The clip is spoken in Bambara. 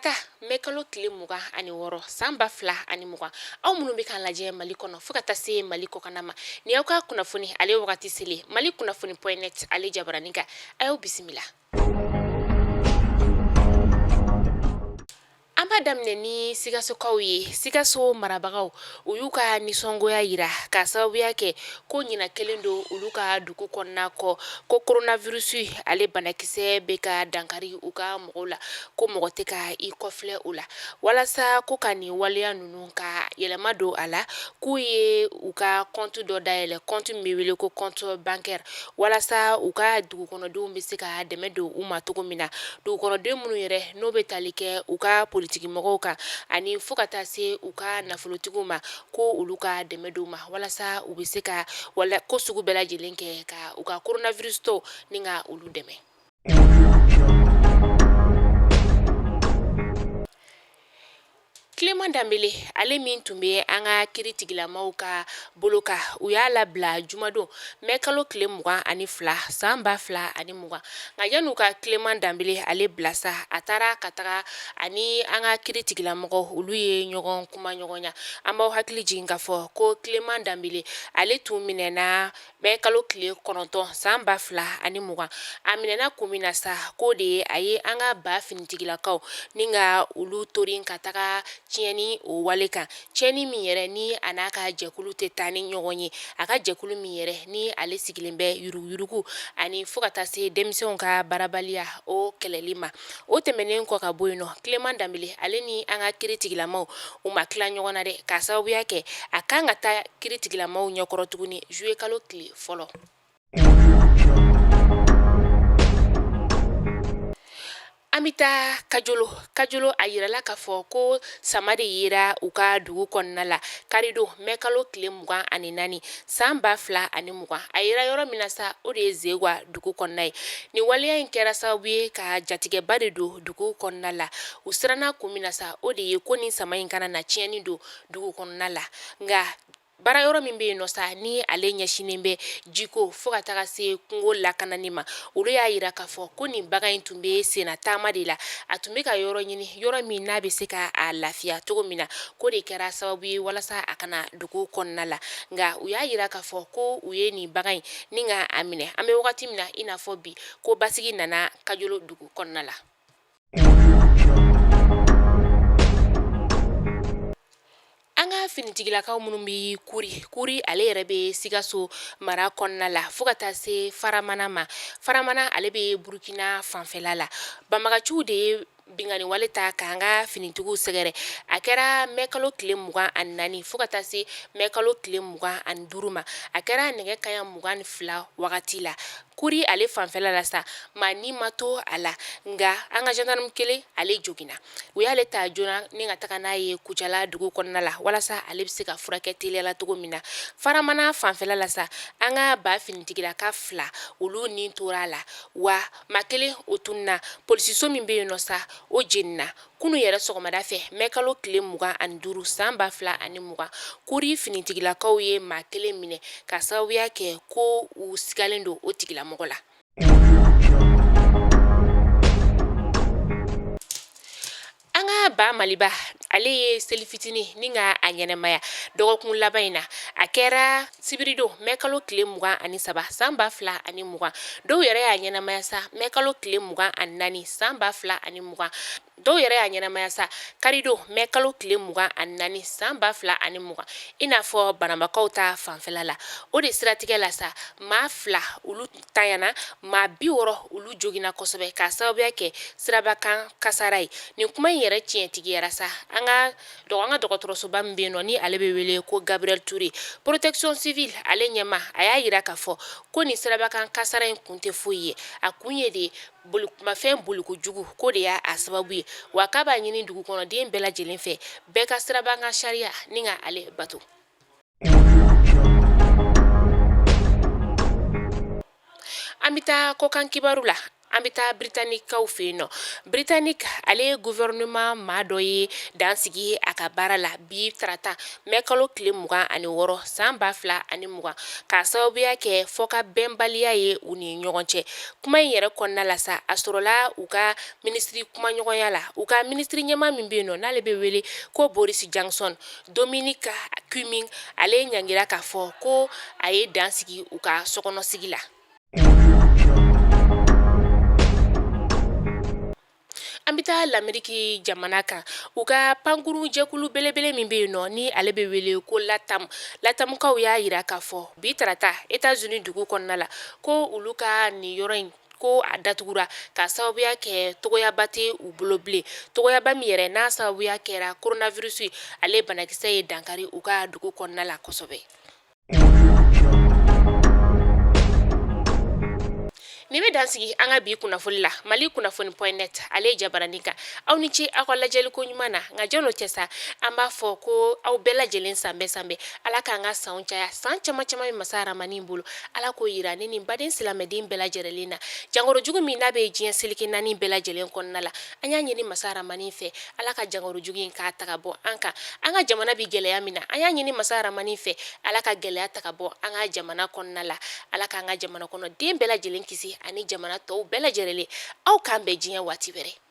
Tarata mɛ kalo tile 26 san 2020, aw minnu bɛ k'an lajɛ Mali kɔnɔ fo ka taa se Mali kɔkanna ma, ni aw ka kunnafoni ale wagati selen Mali kunnafoni point net ale jabaranin kan, a y'aw bisimila. An b'a daminɛ ni Sikasokaw ye. Sikaso marabagaw, u y'u ka nisɔngoya yira k'a sababuya kɛ ko ɲina kɛlen don olu ka dugu kɔnɔna kɔ, ko coronavirus ale banakisɛ bɛ ka dankari u ka mɔgɔw la, ko mɔgɔ tɛ ka i kɔfilɛ u la. Walasa ko ka nin waleya ninnu ka yɛlɛma don a la, k'u ye u ka compte dɔ dayɛlɛ, compte min bɛ wele ko compte bancaire, walasa u ka dugukɔnɔdenw bɛ se ka dɛmɛ don u ma cogo min na. Dugukɔnɔden minnu yɛrɛ n'o bɛ tali kɛ u ka politikimɔgɔw kan ani fo ka taa se u ka nafolotigiw ma, ko olu ka dɛmɛ don u ma walasa u bɛ se ka wala ko sugu bɛɛ lajɛlen kɛ ka u ka coronavirus tɔw ni ka olu dɛmɛ. Clément Dembélé, ale min tun bɛ an ka kiritigilamaw ka bolo kan, u y'a labila jumadon mɛ kalo tile 22 san 2020. Nka yan'u ka Clément Dembélé ale bila sa, a taara ka taga ani an ka kiritigilamɔgɔw olu ye ɲɔgɔn kuma ɲɔgɔnya. An b'aw hakili jigin k'a fɔ ko Clément Dembélé ale tun minɛna mɛ kalo tile 9 san 2020. A minɛna kun min na sa, k'o de ye a ye an ka ba finitigilakaw ni ka olu torin ka taga tiɲɛni o wale kan, tiɲɛni min yɛrɛ ni a n'a ka jɛkulu tɛ taa ni ɲɔgɔn ye, a ka jɛkulu min yɛrɛ ni ale sigilen bɛ yuruguyurugu ani fo ka taa se denmisɛnw ka baarabaliya o kɛlɛli ma. O tɛmɛnen kɔ ka bɔ yen nɔ, Clément Dembélé ale ni an ka kiritigilamaw u ma tila ɲɔgɔn na dɛ, k'a sababuya kɛ a kan ka taa kiritigilamaw ɲɛkɔrɔ tuguni juillet kalo tile fɔlɔ. An bɛ taa Kajolo. Kajolo, a yirala k'a fɔ ko sama de yera u ka dugu kɔnɔna la karidon mɛ kalo tile 24 san 2020. A yera yɔrɔ min na sa, o de ye Zegwa dugu kɔnɔna ye. Nin waleya in kɛra sababu ye ka jatigɛba de don dugu kɔnɔna la. U siranna kun min na sa, o de ye ko nin sama in kana na tiɲɛni don dugu kɔnɔna la. Nka baara yɔrɔ min bɛ yen nɔ sa, ni ale ɲɛsinnen bɛ jiko fo ka taga se kungo lakanani ma, olu y'a yira k'a fɔ ko nin bagan in tun bɛ senna taama de la. A tun bɛ ka yɔrɔ ɲini, yɔrɔ min n'a bɛ se ka a lafiya cogo min na, k'o de kɛra sababu ye walasa a ka na dugu kɔnɔna la. Nka u y'a yira k'a fɔ ko u ye nin bagan in ni ka a minɛ. An bɛ wagati min na i n'a fɔ bi, ko basigi nana Kajolo dugu kɔnɔna la. An ka finitigilakaw minnu bɛ Kuri, Kuri ale yɛrɛ bɛ Sikaso mara kɔnɔna la fo ka taa se Faramana ma. Faramana ale bɛ Burukina fanfɛla la. Banbagaciw de ye binkanni wale ta k'an ka finitigiw sɛgɛrɛ. A kɛra mɛ kalo tile 24 fo ka taa se mɛ kalo tile 25 ma. A kɛra nɛgɛ kanɲɛ 22 wagati la Kuri ale fanfɛla la sa, maa ni ma to a la, nka an ka gendarme kelen ale joginna. U y'ale ta joona ni ka taga n'a ye Kucala dugu kɔnɔna la walasa ale bɛ se ka furakɛ teliya la cogo min na. Faramana fanfɛla la sa, an ka ba finitigilaka fila olu ni tora a la, wa maa kelen o tununna. Polisiso min bɛ yen nɔ sa, o jenina kunun yɛrɛ sɔgɔmada fɛ mɛ kalo tile 25 san 2020. Kuri finitigilakaw ye maa kelen minɛ ka sababuya kɛ ko u sigalen don o tigilamɔgɔ la. An ka ba Maliba ale ye seli fitinin ni ka a ɲɛnamaya dɔgɔkun laban in na. A kɛra sibiridon mɛ kalo tile 23 san 2020. Dɔw yɛrɛ y'a ɲɛnamaya sa mɛ kalo tile 24 san 2020. Dɔw yɛrɛ y'a ɲɛnamaya sa karidon mɛ kalo tile 24 san 2020, i n'a fɔ Banambakaw ta fanfɛla la. O de siratigɛ la sa, maa fila olu tanyana, maa 60 olu joginna kosɛbɛ k'a sababuya kɛ sirabakan kasara ye. Nin kuma in yɛrɛ tiɲɛtigiyara sa, an ka dɔgɔtɔrɔsoba min bɛ yen nɔ ni ale bɛ wele ko Gabriel Touré, protection civile ale ɲɛmaa, a y'a yira k'a fɔ ko nin sirabakan kasara in kun tɛ foyi ye, a kun ye de bolimafɛn boliko jugu, k'o de y'a sababu ye. Wa k'a b'a ɲini dugukɔnɔden bɛɛ lajɛlen fɛ, bɛɛ ka sirabakan sariya ni ka ale bato. An bɛ taa kɔkan kibaru la. An bɛ taa Britanniquekaw fɛ yen nɔ. Britannique ale ye gouvernement maa dɔ ye dan sigi a ka baara la bi tarata mɛ kalo tile 26 san 2020, k'a sababuya kɛ fɔkabɛnbaliya ye u ni ɲɔgɔn cɛ. Kuma in yɛrɛ kɔnɔna la sa, a sɔrɔla u ka minisiri kumaɲɔgɔnya la, u ka minisiri ɲɛmaa min bɛ yen nɔ n'ale bɛ wele ko Boris Johnson, Dominic Cummings, ale ɲangira k'a fɔ ko a ye dan sigi u ka sokɔnɔsigi la. An bɛ taa Lameriki jamana kan. U ka pankurun jɛkulu belebele min bɛ yen nɔ ni ale bɛ wele ko LATAM, LATAMkaw y'a jira k'a fɔ bi tarata États-Unis dugu kɔnɔna la ko olu ka nin yɔrɔ in ko a datugura k'a sababuya kɛ togoyaba tɛ u bolo bilen, togoyaba min yɛrɛ n'a sababuya kɛra coronavirus ye, ale banakisɛ ye dankari u ka dugu kɔnɔna la kosɛbɛ. Nin bɛ dan sigi an ka bi kunnafoni la Mali kunnafoni point net ale jabaranin kan. Aw ni ce aw ka lajɛliko ɲuman na. Nka jɔn cɛ sa, an b'a fɔ ko aw bɛɛ lajɛlen sanbɛɛ sanbɛɛ, Ala k'an ka sanw caya, san caman caman bɛ masa Ramani bolo, Ala k'o yira ne ni baden silamɛden bɛɛ lajɛlen na. Jankaro jugu min n'a bɛ diɲɛ seleke naani bɛɛ lajɛlen kɔnɔna la, an y'a ɲini masa Ramani fɛ, Ala ka jankaro jugu in k'a ta ka bɔ an kan. An ka jamana bɛ gɛlɛya min na, an y'a ɲini masa Ramani fɛ, Ala ka gɛlɛya ta ka bɔ an ka jamana kɔnɔna la. Ala k'an ka jamana kɔnɔ den bɛɛ lajɛlen kisi ani jamana tɔw bɛɛ lajɛlen. Aw k'an bɛn diɲɛ waati wɛrɛ.